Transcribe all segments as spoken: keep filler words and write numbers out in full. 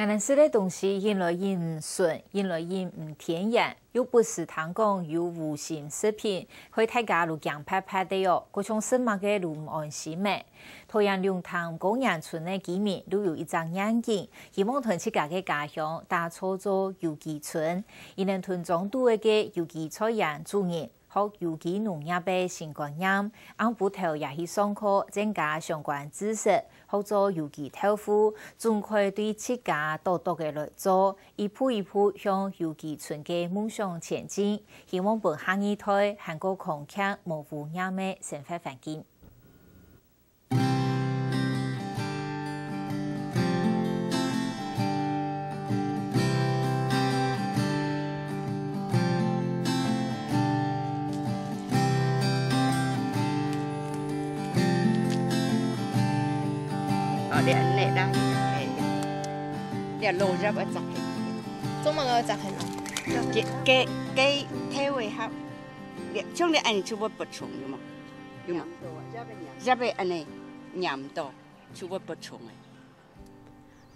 𠊎等食个東西，引來引毋純，引來引毋天然，又不時聽講有無心食品，害大家都驚怕怕个哦，過像食麼个都毋安心咩。桃園龍潭高年村个居民都有一隻願景，希望同自家个家鄉打造做有機村，佢等同莊肚个有機菜園主人 學有機農業个新觀念，暗晡頭也去上課，增加相關知識，學做有機豆腐，總會對自家多多个來做，一步一步向有機村个夢想前進，希望分下二代還過康健無污染个生活環境。 哦，你恁呢啦，哎，你落葉愛摘起，做麼个愛摘起呢？給給給體會下，你像你恁呢就會不重，有無？有無？葉會恁呢黏到，就會不重个。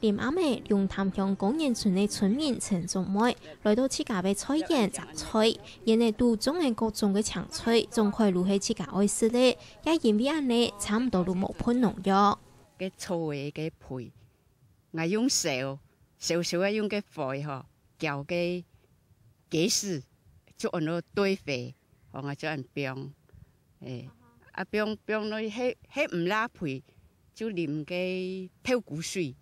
臨暗仔，龍潭鄉高年村个村民陳淑妹來到自家个菜園摘菜，園仔肚種个各種个青菜，總歸都係自家愛食个，也因為恁呢，差毋多都無噴農藥。該草个該肥，𠊎用燒，燒燒个用該肥吼，攪該雞屎，就安到堆肥，吼，𠊎就恁放。 欸，啊，放放落去，係係毋罅肥，就淋該豆穀水，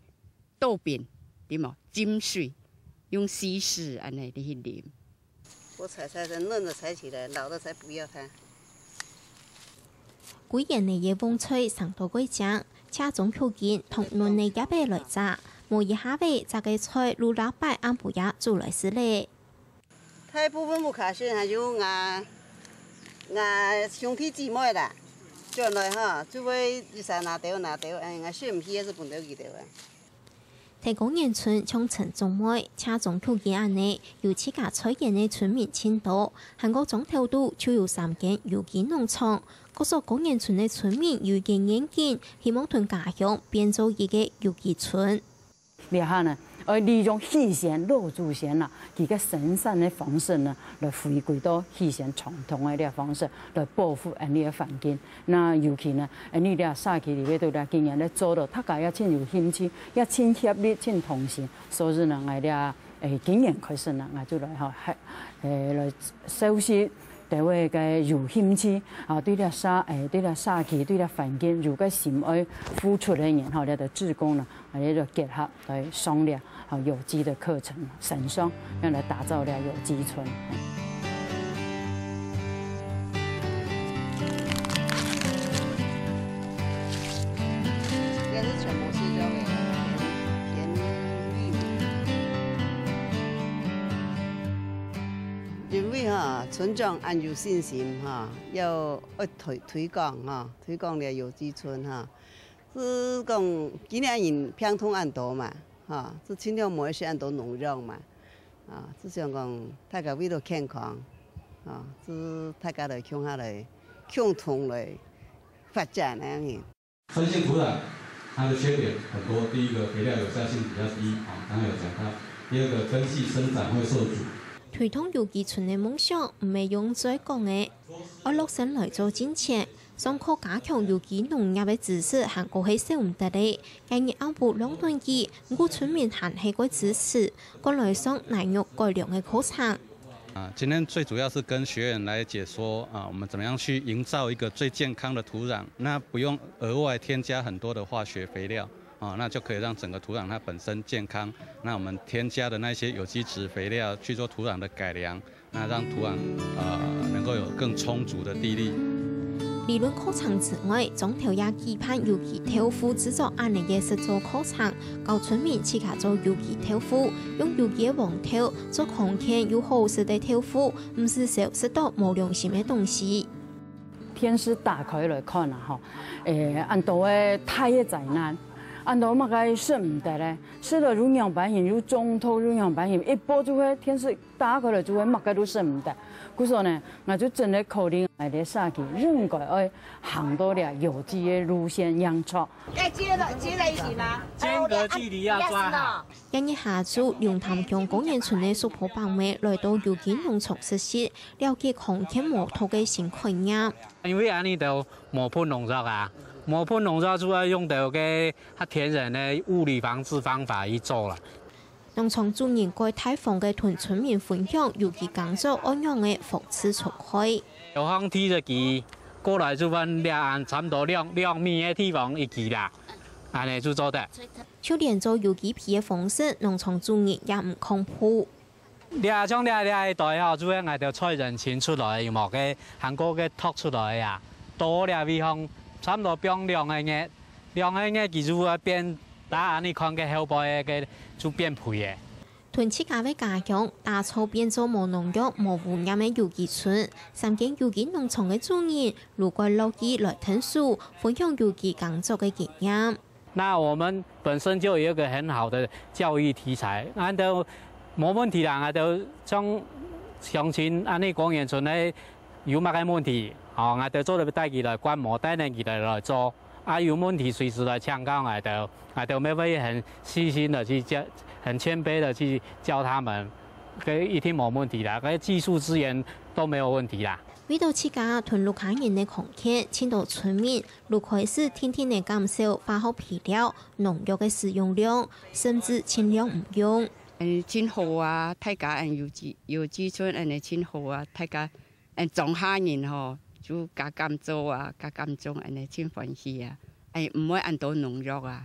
倒冰，對無？浸水，用稀釋恁呢你去淋。我採採的嫩的採起來，老的才不要它。歸園仔个蕹菜生到蓋靚，車裝曲根同嫩个葉仔來摘，無一下仔摘个菜，摎老伯暗晡也煮來食咧。 大部分屋下先還有𠊎，𠊎兄弟姊妹啦，轉來吼，就會一儕拿兜拿兜，哎，𠊎食毋去，還係分兜佢兜啊。在高年村像陳淑妹、車庄曲根恁呢，有自家菜園个村民盡多，還過庄頭肚就有三間有機農場。各所高年村个村民有一個願景，希望同家鄉變做一個有機村。 這下呢，愛利用以前老祖先啊，佢个生產个方式呢，來回歸到以前傳統个這方式，來保護𫣆俚个環境。那尤其呢，𫣆俚這社區裡背都這經驗來做到，大家也盡有興趣，也盡協力、盡同心。所以呢，𠊎這，欸，今年開始呢，𠊎就來吼，還，欸，來收集 單位个有興趣啊，對這社，欸，對這社區、對這環境有个心愛付出个人吼，這个志工呢，啊，這个結合來上這，吼，有機的課程，線上，要來打造這有機村。 這係全部係用个田，田園。因為哈，村長恁有信心哈，要愛推，推廣哈，推廣這有機村哈。係講，今年人病痛恁多嘛，哈，係盡量無愛食恁多農藥嘛，啊，係想講大家為了健康，啊，係大家來共下來，共同來發展恁樣。 酸性土壤它的缺點很多，第一個肥料有效性比較低，啊，剛剛有講到。第二個根系生長會受阻。推動有機村个夢想，毋係用嘴講个，愛落實來做進前，上課加強有機農業个知識，還過係少毋得个。該日暗晡浪斷機，毋過村民還係蓋支持，趕來上泥肉改良个課程。 啊，今天最主要是跟學員來解說啊，我們怎麼樣去營造一個最健康的土壤，那不用額外添加很多的化學肥料啊，那就可以讓整個土壤它本身健康。那我們添加的那些有機質肥料去做土壤的改良，那讓土壤啊能夠有更充足的地力。 理論課程之外，庄頭也舉辦有機豆腐製作恁呢个實作課程，教村民自家做有機豆腐，用有機个黃豆做康健又好食个豆腐，毋使愁食到無良心个東西。天時打開來看啊，吼，欸，恁多个大个災難，恁多麼个食毋得咧？食了又仰般形，又中毒又仰般形，一播就會電視打開來就會麼个都食毋得。故所呢，𠊎就真个考慮𠊎个社區應該愛行到這有機个路線樣著。要接了，接了一起嗎？間隔距離要抓好。Yes, no.今日下晝，龍潭鄉高原村个叔婆伯姆來到有機農場實習，了解康健無毒个新概念。因為恁呢都無噴農藥啊，無噴農藥就愛用到个較天然个物理防治方法去做啦。農場主人蓋大方个同村民分享有機耕作仰般个防治蟲害。有方提个機，過來就分兩，差毋多兩，兩米个地方一支啦，恁呢就做得。 就連做有機肥个方式，農場主人也毋抗拒。這像這這一袋吼，就係𠊎兜菜仁清出來，有無？該還過該擇出來啊，到這位方差毋多放兩個月，兩個月佢就會變，大家恁呢看該後背个該就變肥个。同自家个家鄉打造變做無農藥、無污染个有機村，三間有機農場个主人，如果樂意來𢯭手，分享有機耕作个經驗。 那我們本身就有一個很好的教育題材，恁呢都無問題啦，𠊎兜像鄉親恁呢高原村个有麼个問題，吼，𠊎兜做得帶佢來觀摩，帶領佢來來做。啊，有問題隨時來請教𠊎兜，𠊎兜乜會很細心的去教，很謙卑的去教他們，這一定無問題啦，這技術資源都沒有問題啦。為著自家同屋下人个康健，盡多村民 就開始定定仔減少化學肥料、農藥个使用量，甚至盡量毋用。嗯，盡好啊，大家嗯有機有機村恁呢盡好啊，大家嗯莊下人吼，就加減做啊，加減種恁呢盡歡喜啊，哎，毋會恁多農藥啊。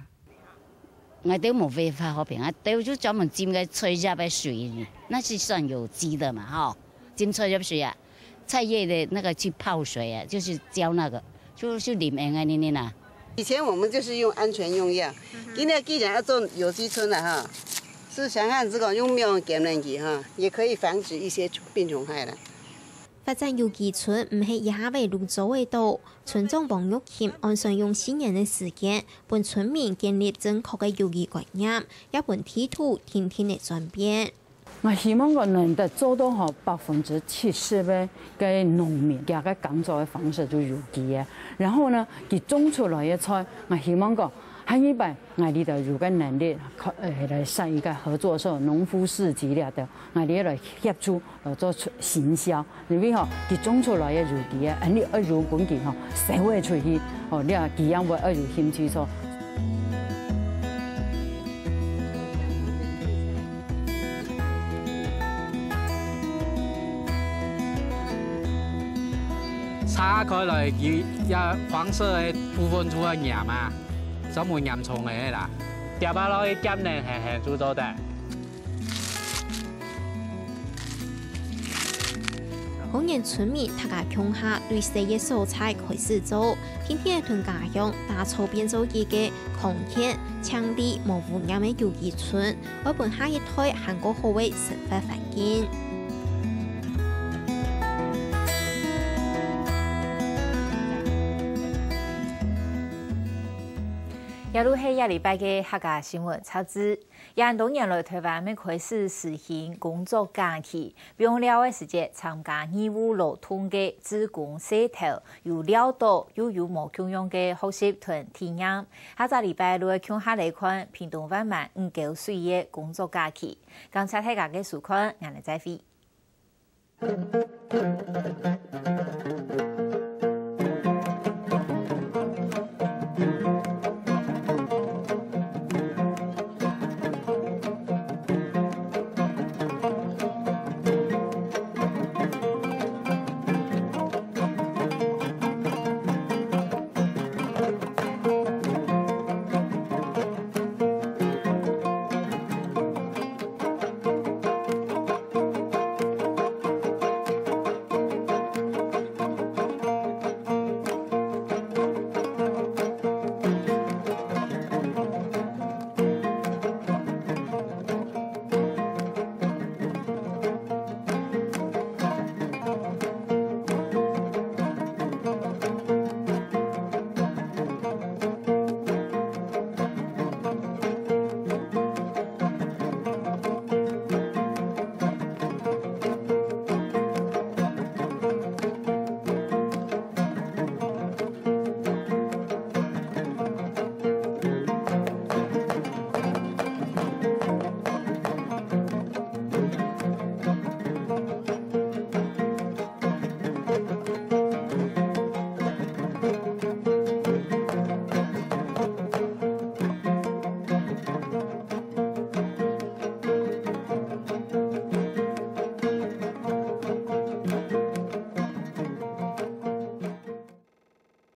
𠊎兜無會化學肥，𠊎兜就專門浸个菜葉个水，那是算有機的嘛，吼。浸菜葉水啊，菜葉的那個去泡水啊，就是澆那個，就就淋恁呢呢啦。以前我們就是用安全用藥，今天既然要做有機村了哈，是想看這個用沒有給人給哈，也可以防止一些病蟲害了。 發展有機村毋係一下仔就做得到，村長王玉琴按算用四年个時間，分村民建立正確个有機觀念，也分地圖定定仔轉變。𠊎希望講能得做到吼百分之七十个个農民，佢个耕作个方式就有機个。然後呢，佢種出來个菜，𠊎希望講下一擺 𠊎俚就有个能力，可，呃，來設一個合作社、農夫市集了的，𠊎俚來協助，呃，做出行銷。因為吼，佢種出來个有機个，恁呢愛有根據吼，銷會出去，吼，了佢也會愛有興趣做。拆開來，佢這黃色个部分就愛染啊。 專門染蟲个啦，跌下落去夾等，嘿嘿，就做得。高原村民大家共下對細个所在開始做，天天同家鄉打造變做一個康健、淨俐、無污染个有機村，愛分下一代還過好个生活環境。 這就係這禮拜个客家新聞雜誌。這恁多年來，臺灣乜開始實行工作假期，放尞个時節參加義務勞動个志工社頭，有尞到又有無共樣个學習同體驗。下隻禮拜就愛共下來看屏東萬巒五溝水个工作假期。感謝大家个收看，𠊎等再會。